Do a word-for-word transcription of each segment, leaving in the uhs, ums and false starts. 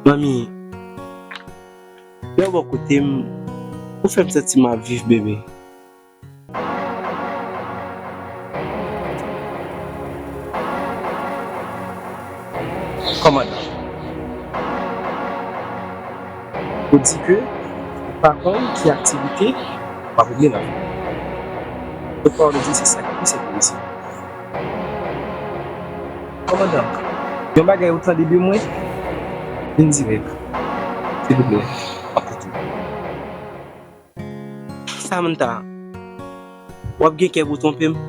Manmi, lè w bò kote m, ou fè m santi m ap viv, bebe. Kòmandan, ou di ke ou pa konn ki aktivite w ap regle nan vi w. Donk, pawòl ou di se sa ki pi senp isi. Kòmandan, yon bagay ou tande de mwen, vin dirèk. Silvouplè, m ap koute w. Samantha, w ap gen kè pou w twonpe m?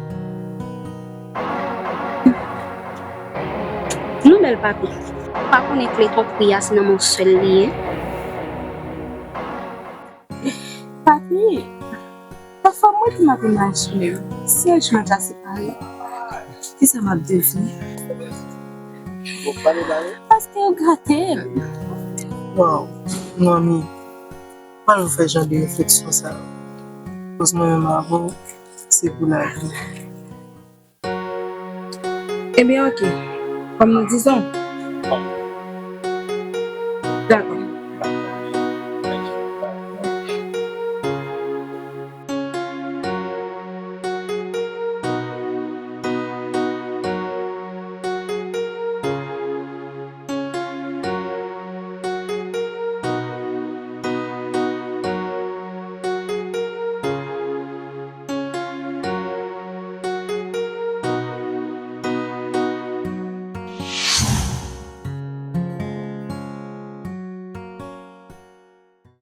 Non, bèl papi. Ou pa konnen kle twonpri a se nan men w sèl li ye? Papi, pafwa mwen tou m ap imajine m si yon jou nou ta separe, kisa m ap devni? Paske yo gate m. Waw, manmi, pa janm fè jan de refleksyon sa yo. Koz mwen menm avè w, se pou lavi. Ebyen, oke. Kòm nou dizon. Dakò.